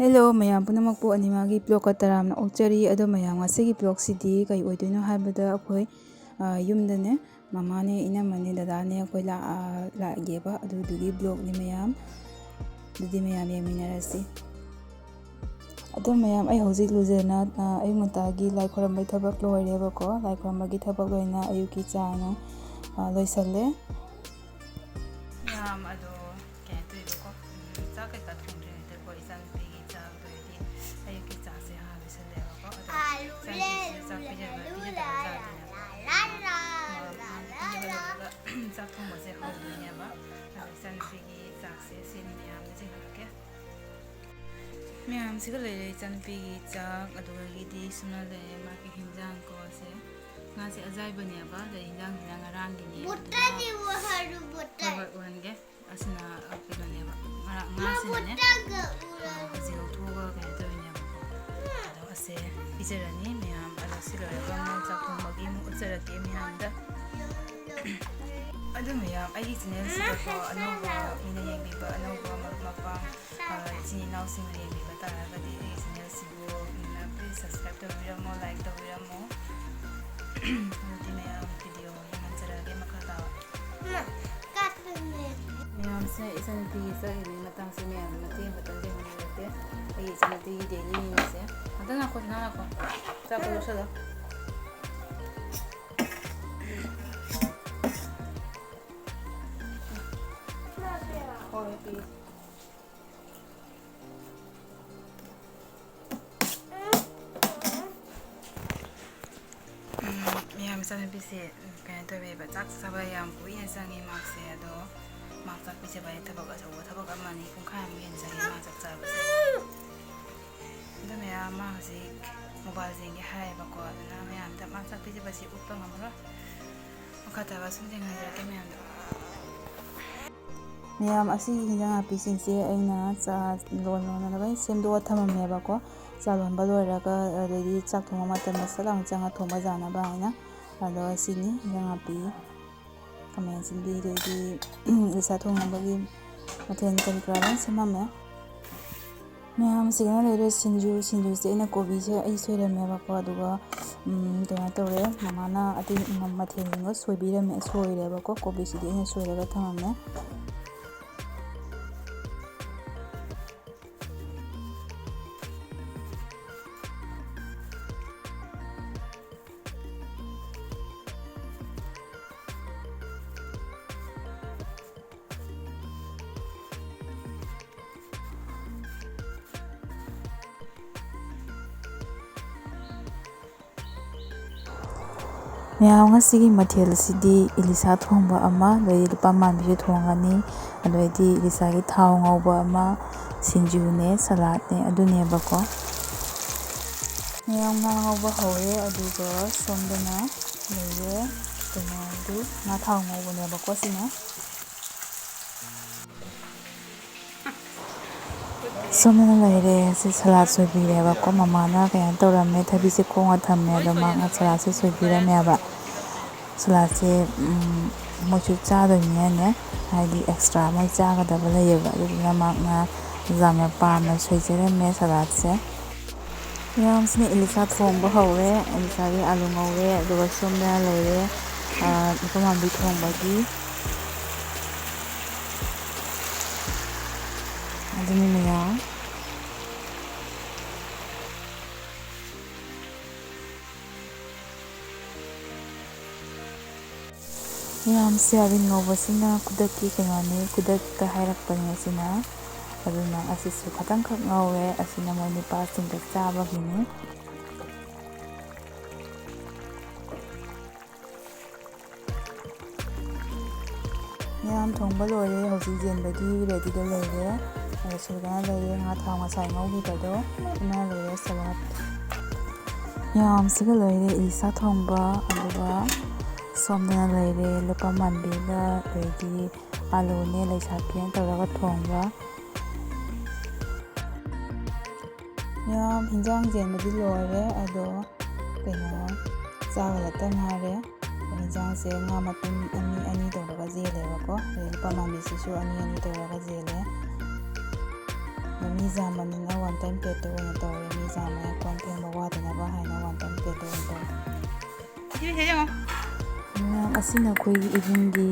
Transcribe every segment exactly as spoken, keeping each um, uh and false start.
Hello ꯃꯌꯥꯝ ꯄꯨꯝꯅꯃꯛꯄꯨ ꯑꯅꯤꯃꯥꯒꯤ vlogꯀ ꯇꯔꯥꯝꯅ ꯑꯣꯛꯆꯔꯤ꯫ ꯑꯗꯣ ꯃꯌꯥꯝ, ꯉꯁꯤꯒꯤ vlogꯁꯤꯗꯤ ꯀꯩ ꯑꯣꯏꯗꯣꯏꯅꯣ ꯍꯥꯏꯕꯗ, ꯑꯩꯈꯣꯏ, ꯑ, ꯌꯨꯝꯗꯅꯦ, ꯃꯃꯥꯅꯦ, ꯏꯅꯝꯃꯅꯦ, ꯗꯗꯥꯅꯦ, ꯑꯩꯈꯣꯏ ꯂꯥꯛ-, ꯑ, ꯂꯥꯛꯑꯒꯦꯕ꯫ ꯑꯗꯨꯗꯨꯒꯤ vlogꯅꯤ ꯃꯌꯥꯝ꯫ ꯑꯗꯨꯗꯤ ꯃꯌꯥꯝ ꯌꯦꯡꯃꯤꯟꯅꯔꯁꯤ꯫ ꯑꯗꯣ ꯃꯌꯥꯝ, ꯑꯩ ꯍꯧꯖꯤꯛ ꯂꯨꯖꯅ, ꯑ, ꯑꯌꯨꯛ ꯉꯟꯇꯥꯒꯤ ꯂꯥꯏ ꯈꯣꯏꯔꯝꯕꯩ ꯊꯕꯛ ꯂꯣꯏꯔꯦꯕꯀꯣ꯫ ꯂꯥꯏ ꯈꯣꯏꯔꯝꯕꯒꯤ ꯊꯕꯛ ꯂꯣꯏꯅ ꯑꯌꯨꯛꯀꯤ ꯆꯥ ꯅꯨꯡ, ꯑ, ꯂꯣꯏꯁꯜꯂꯦ꯫ ꯃꯌꯥꯝ ꯑꯗꯣ ꯀꯩꯅꯣ ꯇꯧꯋꯦꯕꯀꯣ, ꯎꯝ, ꯆꯥꯛ ꯀꯩꯀꯥ ꯊꯣꯡꯗ꯭ꯔꯤꯉꯩꯗꯀꯣ ꯏꯆꯥꯅꯨꯄꯤꯒꯤ ꯆꯥꯛꯇꯣ, ꯍꯥꯏꯗꯤ ꯑꯌꯨꯛꯀꯤ ꯆꯥꯛꯁꯦ ꯍꯥꯟꯅ ꯂꯣꯏꯁꯜꯂꯦꯕꯀꯣ꯫ ꯑꯗꯣ ꯏꯆꯥꯅꯨꯄꯤꯁꯤꯁꯨ ꯆꯥꯛ ꯄꯤꯖꯕ, ꯄꯤꯖꯗꯕ ꯌꯥꯗꯦꯅꯀꯣ꯫ ꯃꯥ ꯍꯥꯟꯅ ꯄꯤꯖꯕ ꯂꯣꯏꯔꯒ ꯆꯥꯛ ꯊꯣꯡꯕꯁꯦ ꯍꯧꯗꯣꯏꯅꯦꯕ꯫ ꯑꯗꯣ ꯏꯆꯥꯅꯨꯄꯤꯒꯤ ꯆꯥꯛꯁꯦ ꯁꯦꯝꯃꯤ ꯃꯌꯥꯝꯗ ꯆꯦꯡꯍꯜꯂꯛꯀꯦ꯫ ꯃꯌꯥꯝꯁꯤꯒ ꯂꯩꯔꯦ ꯏꯆꯥꯅꯨꯄꯤꯒꯤ ꯆꯥꯛ, ꯑꯗꯨꯗꯒꯤꯗꯤ ꯁꯨꯝꯅ ꯂꯩꯔꯦ ꯃꯥꯒꯤ ꯍꯤꯟꯖꯥꯡ ꯀꯣ꯫ ꯁꯦ ꯉꯥꯁꯦ ꯑꯖꯥꯏꯕꯅꯦꯕ, ꯑꯗꯩ ꯍꯤꯟꯖꯥꯡꯁꯤꯅ ꯉꯔꯥꯡꯒꯤꯅꯦ꯫ ꯑꯗꯨꯅ ꯕꯣꯇꯜꯗꯤ ꯎꯍꯜꯂꯨ, ꯕꯣꯇꯜ꯫ ꯍꯣꯏ, ꯍꯣꯏ, ꯎꯍꯟꯒꯦ꯫ ꯑꯁꯤꯅ, ꯑ, ꯀꯩꯅꯣꯅꯦꯕ, ꯉꯔꯥꯡ ꯉꯥꯁꯤꯅꯅꯦ, ꯕꯣꯇꯜꯒ ꯎꯔꯜꯂꯨ꯫ ꯑ, ꯍꯧꯖꯤꯛ ꯂꯧꯊꯣꯛꯑꯒ ꯀꯩꯅꯣ ꯇꯧꯔꯤꯅꯦꯕꯀꯣ꯫ ꯑꯗꯣ ꯑꯁꯦ ꯄꯤꯖꯔꯅꯤ ꯃꯌꯥꯝ꯫ ꯑꯗꯣ ꯁꯤ ꯂꯣꯏꯔꯒ ꯑꯃꯨꯛ ꯆꯥꯛ ꯊꯣꯡꯕꯒꯤ ꯑꯃꯨꯛ ꯎꯠꯆꯔꯛꯀꯦ ꯃꯌꯥꯝꯗ꯫ ꯑꯗꯨ ꯃꯌꯥꯝ, ꯑꯩꯒꯤ ꯆꯦꯅꯦꯜꯁꯤꯗꯀꯣ ꯑꯅꯧꯕ ꯃꯤꯅ ꯌꯦꯡꯕꯤꯕ, ꯑꯅꯧꯕ ꯃꯔꯨꯞ ꯃꯄꯥꯡ, ꯑ, ꯏꯆꯤꯟ ꯏꯅꯥꯎꯁꯤꯡꯅ ꯌꯦꯡꯕꯤꯕ ꯇꯥꯔꯒꯗꯤ ꯑꯩꯒꯤ ꯆꯦꯅꯦꯜꯁꯤꯕꯨ, ꯎꯝ, please subscribe ꯇꯧꯕꯤꯔꯝꯃꯣ, like ꯇꯧꯕꯤꯔꯝꯃꯣ꯫ ꯑꯗꯨꯗꯤ ꯃꯌꯥꯝ video ꯌꯦꯡꯍꯟꯖꯔꯛꯑꯒꯦ ꯃꯈꯥ ꯇꯥꯕ꯫ ꯃꯌꯥꯝꯁꯦ ꯏꯆꯟꯅꯨꯄꯤꯒꯤ ꯆꯥꯛ ꯌꯦꯟꯕꯒꯤ ꯃꯇꯥꯡꯁꯦ ꯃꯌꯥꯝꯅ ꯃꯇꯦꯡ ꯑꯃꯇꯪ ꯌꯦꯡꯍꯟꯅꯤꯡꯉꯛꯇꯦ꯫ ꯑꯩꯒꯤ ꯏꯆꯟꯅꯨꯄꯤꯒꯤ daily mealꯁꯦ꯫ ꯉꯥꯛꯇꯪ ꯉꯥꯏꯈꯣ, ꯉꯥꯏꯈꯣ꯫ ꯆꯥꯛꯇꯣ ꯂꯧꯁꯜꯂꯣ꯫ ꯍꯣꯏ, ꯄꯤꯒꯦ꯫ ꯎꯝ, ꯃꯌꯥꯝ, ꯏꯆꯥꯅꯨꯄꯤꯁꯦ, ꯎꯝ, ꯀꯩꯅꯣ ꯇꯧꯋꯦꯕ, ꯆꯥꯛ ꯆꯥꯕ ꯌꯥꯝ ꯀꯨꯏꯅ ꯆꯪꯉꯦ ꯃꯥꯁꯦ꯫ ꯑꯗꯣ ꯃꯥ ꯆꯥꯛ ꯄꯤꯖꯕ ꯍꯥꯏ ꯊꯕꯛ ꯑꯆꯧꯕ, ꯊꯕꯛ ꯑꯃꯅꯤ, ꯄꯨꯡꯈꯥꯏꯃꯨꯛ ꯍꯦꯟꯅ ꯆꯪꯉꯦ ꯃꯥ ꯆꯥꯛ ꯆꯥꯕꯁꯦ꯫ ꯑꯗꯣ ꯃꯌꯥꯝ, ꯃꯥ ꯍꯧꯖꯤꯛ mobile ꯌꯦꯡꯒꯦ ꯍꯥꯏꯌꯦꯕꯀꯣ꯫ ꯑꯗꯨꯅ ꯃꯌꯥꯝꯗ ꯃꯥ ꯆꯥꯛ ꯄꯤꯖꯕꯁꯦ ꯎꯠꯄ ꯉꯝꯃꯔꯣꯏ꯫ ꯃꯈꯥ ꯇꯥꯕ ꯁꯨꯝ ꯌꯦꯡꯍꯟꯖꯔꯛꯀꯦ ꯃꯌꯥꯝꯗ꯫ ꯃꯌꯥꯝ, ꯑꯁꯤꯒꯤ ꯍꯤꯟꯖꯥꯡ ꯅꯥꯄꯤꯁꯤꯡꯁꯦ ꯑꯩꯅ ꯆꯥ ꯂꯣꯟꯅꯅꯕ ꯁꯦꯝꯗꯣꯛꯑ ꯊꯝꯃꯝꯃꯦꯕꯀꯣ꯫ ꯆꯥ ꯂꯣꯟꯕ ꯂꯣꯏꯔꯒ, ꯑꯗꯩꯗꯤ ꯆꯥꯛ ꯊꯣꯡꯕ ꯃꯇꯝꯗ ꯁꯠ ꯂꯥꯎꯅ ꯆꯪꯉ ꯊꯣꯡꯕ ꯌꯥꯅꯕ ꯍꯥꯏꯅ꯫ ꯑꯗꯣ ꯑꯁꯤꯅꯤ ꯍꯤꯟꯖꯥꯡ ꯅꯥꯄꯤ, ꯈꯥꯃꯦꯟ ꯑꯁꯤꯟꯕꯤ, ꯑꯗꯩꯗꯤ ꯏꯁꯥ ꯊꯣꯡꯅꯕꯒꯤ ꯃꯊꯦꯜ ꯀꯔꯤ ꯀꯔꯥ ꯂꯣꯏ ꯁꯦꯝꯃꯝꯃꯦ꯫ ꯃꯌꯥꯝꯁꯤꯒꯅ ꯂꯩꯔꯦ ꯁꯤꯡꯖꯨ꯫ ꯁꯤꯡꯖꯨꯁꯦ ꯑꯩꯅ ꯀꯣꯕꯤꯁꯦ ꯑꯩ ꯁꯣꯏꯔꯝꯃꯦꯕꯀꯣ, ꯑꯗꯨꯒ, ꯎꯝ, ꯀꯩꯅꯣ ꯇꯧꯔꯦ, ꯃꯃꯥꯅ ꯑꯇꯩ ꯃꯊꯦꯜꯁꯤꯡꯗꯣ ꯁꯣꯏꯕꯤꯔꯝꯃꯦ, ꯁꯣꯏꯔꯦꯕꯀꯣ꯫ ꯀꯣꯕꯤꯁꯤꯗꯤ ꯑꯩꯅ ꯁꯣꯏꯔꯒ ꯊꯝꯃꯝꯃꯦ꯫ ꯃꯌꯥꯝ, ꯉꯁꯤꯒꯤ ꯃꯊꯦꯜꯁꯤꯗꯤ ꯏꯂꯤꯁꯥ ꯊꯣꯡꯕ ꯑꯃ, ꯑꯗꯩꯗꯤ ꯂꯨꯄꯥ ꯃꯥꯟꯕꯤꯁꯨ ꯊꯣꯡꯉꯅꯤ, ꯑꯗꯩꯗꯤ ꯏꯂꯤꯁꯥꯒꯤ ꯊꯥꯎ ꯉꯧꯕ ꯑꯃ, ꯁꯤꯡꯖꯨꯅꯦ, ꯁꯂꯥꯠꯅꯦ, ꯑꯗꯨꯅꯦꯕꯀꯣ꯫ ꯃꯌꯥꯝ, ꯉꯥ ꯉꯧꯕ ꯍꯧꯔꯦ, ꯑꯗꯨꯒ ꯁꯣꯝꯗꯅ ꯂꯩꯔꯦ ꯀꯩꯅꯣꯗꯨ, ꯉꯥ ꯊꯥꯎ ꯉꯧꯕꯅꯦꯕꯀꯣ ꯁꯤꯅ꯫ ꯁꯣꯝꯗꯅ ꯂꯩꯔꯦ, ꯁꯤ ꯁꯂꯥꯠ ꯁꯣꯏꯕꯤꯔꯦꯕꯀꯣ꯫ ꯃꯃꯥꯅ ꯀꯩꯅꯣ ꯇꯧꯔꯝꯃꯦ, ꯊꯕꯤꯁꯦ ꯈꯣꯡꯉ ꯊꯝꯃꯦ, ꯑꯗꯣ ꯃꯥꯅ ꯁꯂꯥꯠꯁꯦ ꯁꯣꯏꯕꯤꯔꯝꯃꯦꯕ꯫ ꯁꯂꯥꯠꯁꯦ, ꯎꯝ, ꯃꯣꯏꯁꯨ ꯆꯥꯗꯣꯏꯅꯦꯅꯦ, ꯍꯥꯏꯗꯤ ꯑꯦꯛꯁꯇ꯭ꯔꯥ ꯃꯣꯏ ꯆꯥꯒꯗꯕ ꯂꯩꯌꯦꯕ, ꯑꯗꯨꯗꯨꯅ ꯃꯥꯅ ꯌꯥꯝꯅ ꯄꯥꯝꯅ ꯁꯣꯏꯖꯔꯝꯃꯦ ꯁꯂꯥꯠꯁꯦ꯫ ꯃꯌꯥꯝꯁꯤꯅ ꯏꯂꯤꯁꯥ ꯊꯣꯡꯕ ꯍꯧꯔꯦ꯫ ꯏꯂꯤꯁꯥꯒꯤ ꯑꯥꯂꯨ ꯉꯧꯔꯦ, ꯑꯗꯨꯒ ꯁꯣꯝꯗꯅ ꯂꯩꯔꯦ, ꯑ, ꯂꯨꯄꯥ ꯃꯥꯟꯕꯤ ꯊꯣꯡꯕꯒꯤ꯫ ꯑꯗꯨꯅꯤ ꯃꯌꯥꯝ꯫ ꯃꯌꯥꯝ, ꯁꯣꯌꯥꯕꯤꯟ ꯉꯧꯕꯁꯤꯅ ꯈꯨꯗꯛꯀꯤ ꯀꯩꯅꯣꯅꯤ, ꯈꯨꯗꯛꯇ ꯍꯥꯏꯔꯛꯄꯅꯤ ꯑꯁꯤꯅ꯫ ꯑꯗꯨꯅ ꯑꯁꯤꯁꯨ ꯈꯇꯪꯈꯛ ꯉꯧꯔꯦ꯫ ꯑꯁꯤꯅ ꯃꯣꯏ ꯅꯨꯄꯥꯁꯤꯡꯗ ꯆꯥꯕꯒꯤꯅꯤ꯫ ꯃꯌꯥꯝ, ꯊꯣꯡꯕ ꯂꯣꯏꯔꯦ꯫ ꯍꯧꯖꯤꯛ ꯌꯦꯟꯕꯒꯤ ꯔꯦꯗꯤꯗ ꯂꯩꯔꯦ꯫ ꯑꯗꯣ ꯁꯤꯗꯅ ꯂꯩꯔꯦ ꯉꯥ ꯊꯥꯎ ꯉꯁꯥꯏ ꯉꯧꯈꯤꯕꯗꯣ꯫ ꯁꯤꯅ ꯂꯩꯔꯦ ꯁꯂꯥꯠ꯫ ꯃꯌꯥꯝꯁꯤꯒ ꯂꯩꯔꯦ ꯏꯂꯤꯁꯥ ꯊꯣꯡꯕ, ꯑꯗꯨꯒ ꯁꯣꯝꯗꯅ ꯂꯩꯔꯦ ꯂꯨꯄꯥ ꯃꯥꯟꯕꯤꯒ, ꯑꯗꯩꯗꯤ ꯑꯥꯂꯨꯅꯦ ꯂꯩꯁꯥꯕꯤꯅꯦ ꯇꯧꯔꯒ ꯊꯣꯡꯕ꯫ ꯃꯌꯥꯝ, ꯍꯤꯟꯖꯥꯡ ꯌꯦꯟꯕꯗꯤ ꯂꯣꯏꯔꯦ, ꯑꯗꯣ ꯀꯩꯅꯣ, ꯆꯥꯕ ꯈꯛꯇ ꯉꯥꯏꯔꯦ꯫ ꯍꯤꯟꯖꯥꯡꯁꯦ ꯉꯥ ꯃꯇꯨꯝ ꯑꯅꯤ ꯑꯅꯤ ꯇꯧꯔꯒ ꯌꯦꯜꯂꯦꯕꯀꯣ꯫ ꯑꯗꯩ ꯂꯨꯄꯥ ꯃꯥꯟꯕꯤꯁꯤꯁꯨ ꯑꯅꯤ ꯑꯅꯤ ꯇꯧꯔꯒ ꯌꯦꯜꯂꯦ꯫ ꯑꯗꯣ ꯃꯤ ꯌꯥꯝꯕꯅꯤꯅ ꯋꯥꯟ ꯇꯥꯏꯝ ꯄ꯭ꯂꯦꯠꯇ ꯑꯣꯏꯅ ꯇꯧꯔꯦ꯫ ꯃꯤ ꯌꯥꯝꯕꯅ ꯀꯣꯟ ꯐꯦꯡꯕ ꯋꯥꯗꯅꯕ ꯍꯥꯏꯅ ꯋꯥꯟ ꯇꯥꯏꯝ ꯄ꯭ꯂꯦꯠꯇ ꯑꯣꯏꯅ ꯇꯧꯔꯦ꯫ ꯃꯌꯥꯝ ꯑꯁꯤꯅ ꯑꯩꯈꯣꯏꯒꯤ ꯏꯕꯨꯡꯒꯤ,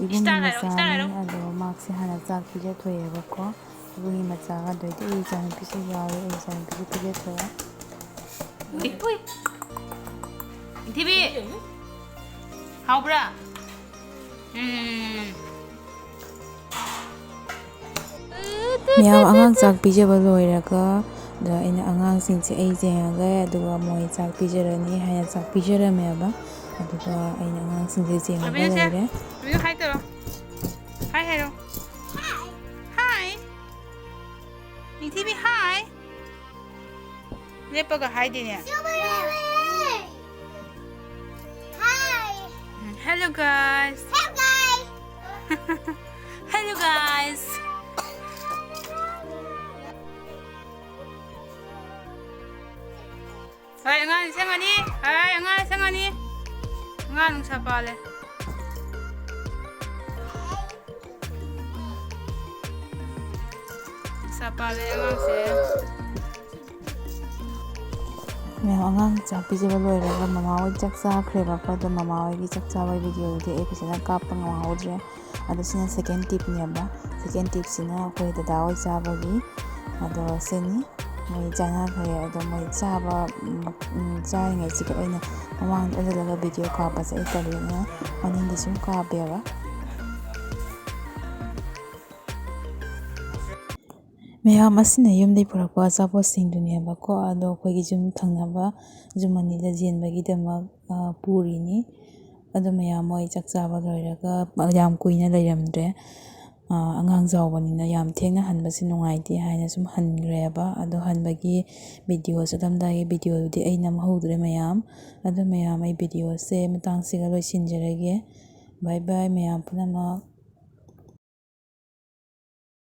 ꯏꯕꯨꯡꯒꯤ ꯃꯆꯥꯅꯤ꯫ ꯑꯗꯣ ꯃꯥꯛꯁꯦ ꯍꯥꯟꯅ ꯆꯥꯛ ꯄꯤꯖꯊꯣꯛꯑꯦꯕꯀꯣ꯫ ꯏꯕꯨꯡꯒꯤ ꯃꯆꯥꯒ ꯑꯗꯩꯗꯤ ꯑꯩ ꯏꯆꯥꯅꯨꯄꯤꯁꯨ ꯌꯥꯎꯔꯦ꯫ ꯑꯩ ꯏꯆꯥꯅꯨꯄꯤꯁꯨ ꯄꯤꯖꯊꯣꯛꯑꯦ꯫ ꯎꯏ, ꯎꯏ꯫ ꯅꯤꯡꯊꯤꯕꯤ! ꯍꯥꯎꯕ꯭ꯔꯥ? ꯎꯝ꯫ ꯃꯌꯥꯝ, ꯑꯉꯥꯡ ꯆꯥꯛ ꯄꯤꯖꯕ ꯂꯣꯏꯔꯒ, ꯑꯗ ꯑꯩꯅ ꯑꯉꯥꯡꯁꯤꯡꯁꯦ ꯑꯩ ꯌꯦꯡꯉꯒ, ꯑꯗꯨꯒ ꯃꯣꯏ ꯆꯥꯛ ꯄꯤꯖꯔꯅꯤ ꯍꯥꯏꯅ ꯆꯥꯛ ꯄꯤꯖꯔꯝꯃꯦꯕ꯫ ꯑꯗꯨꯒ ꯑꯩꯅ ꯑꯉꯥꯡꯁꯤꯡꯁꯦ ꯌꯦꯡꯉꯒ ꯂꯩꯔꯦ꯫ ꯍꯥꯏ ꯇꯧꯔꯣ꯫ ꯍꯥꯏ ꯍꯥꯏꯔꯣ꯫ ꯍꯥꯏ꯫ ꯅꯤꯡꯊꯤꯕꯤ, ꯍꯥꯏ꯫ ꯂꯦꯞꯄꯒ ꯍꯥꯏꯗꯦꯅꯦ꯫ ꯎꯝ, hello guys. Hello guys. ꯍꯣꯏ, ꯑꯉꯥꯡ ꯁꯦꯝꯒꯅꯤ꯫ ꯍꯣꯏ, ꯑꯉꯥꯡ ꯁꯦꯝꯒꯅꯤ꯫ ꯑꯉꯥꯡ ꯅꯨꯡꯁꯥ ꯄꯥꯜꯂꯦ꯫ ꯅꯨꯡꯁꯥ ꯄꯥꯜꯂꯦ ꯑꯉꯥꯡꯁꯦ꯫ ꯃꯌꯥꯝ, ꯑꯉꯥꯡ ꯆꯥꯛ ꯄꯤꯖꯕ ꯂꯣꯏꯔꯒ ꯃꯃꯥ ꯍꯣꯏ ꯆꯥꯛ ꯆꯥꯈ꯭ꯔꯦꯕꯀꯣ꯫ ꯑꯗꯣ ꯃꯃꯥ ꯍꯣꯏꯒꯤ ꯆꯥꯛ ꯆꯥꯕꯒꯤ ꯚꯤꯗꯤꯑꯣꯗꯨꯗꯤ ꯑꯩ ꯐꯖꯅ ꯀꯥꯞꯄ ꯉꯝꯍꯧꯗ꯭ꯔꯦ꯫ ꯑꯗꯣ ꯁꯤꯅ ꯁꯦꯀꯦꯟ ꯇꯤꯞꯅꯦꯕ꯫ ꯁꯦꯀꯦꯟ ꯇꯤꯞꯁꯤꯅ ꯑꯩꯈꯣꯏ ꯗꯗꯥ ꯍꯣꯏ ꯆꯥꯕꯒꯤ꯫ ꯑꯗꯣ ꯁꯤꯅꯤ꯫ ꯃꯣꯏ ꯆꯥꯅꯈ꯭ꯔꯦ꯫ ꯑꯗꯣ ꯃꯣꯏ ꯆꯥꯕ, ꯎꯝ, ꯎꯝ, ꯆꯥꯔꯤꯉꯩꯁꯤꯗ ꯑꯩꯅ ꯃꯃꯥꯡꯗ ꯑꯣꯟꯁꯤꯜꯂꯒ ꯚꯤꯗꯤꯑꯣ ꯀꯥꯞꯄꯁꯦ ꯑꯩ ꯇꯜꯂꯦꯅ ꯃꯅꯤꯡꯗꯤ ꯁꯨꯝ ꯀꯥꯞꯄꯦꯕ꯫ ꯃꯌꯥꯝ, ꯑꯁꯤꯅ ꯌꯨꯝꯗꯒꯤ ꯄꯨꯔꯛꯄ ꯑꯆꯥꯄꯣꯠꯁꯤꯡꯗꯨꯅꯦꯕꯀꯣ꯫ ꯑꯗꯣ ꯑꯩꯈꯣꯏꯒꯤ ꯌꯨꯝ ꯊꯪꯅꯕ ꯌꯨꯝ ꯑꯅꯤꯗ ꯌꯦꯟꯕꯒꯤꯗꯃꯛ, ꯑ, ꯄꯨꯔꯤꯅꯤ꯫ ꯑꯗꯣ ꯃꯌꯥꯝ, ꯃꯣꯏ ꯆꯥꯛ ꯆꯥꯕ ꯂꯣꯏꯔꯒ ꯌꯥꯝ ꯀꯨꯏꯅ ꯂꯩꯔꯝꯗ꯭ꯔꯦ꯫ ꯑ, ꯑꯉꯥꯡ ꯆꯥꯎꯕꯅꯤꯅ ꯌꯥꯝ ꯊꯦꯡꯅ ꯍꯟꯕꯁꯦ ꯅꯨꯡꯉꯥꯏꯇꯦ ꯍꯥꯏꯅ ꯁꯨꯝ ꯍꯟꯈ꯭ꯔꯦꯕ꯫ ꯑꯗꯣ ꯍꯟꯕꯒꯤ ꯚꯤꯗꯤꯑꯣ, ꯆꯠꯂꯝꯗꯥꯏꯒꯤ ꯚꯤꯗꯤꯑꯣꯗꯨꯗꯤ ꯑꯩ ꯅꯝꯍꯧꯗ꯭ꯔꯦ ꯃꯌꯥꯝ꯫ ꯑꯗꯣ ꯃꯌꯥꯝ, ꯑꯩ ꯚꯤꯗꯤꯑꯣꯁꯦ ꯃꯇꯥꯡꯁꯤꯒ ꯂꯣꯏꯁꯤꯟꯖꯔꯒꯦ꯫ ꯕꯥꯏ ꯕꯥꯏ ꯃꯌꯥꯝ ꯄꯨꯝꯅꯃꯛ꯫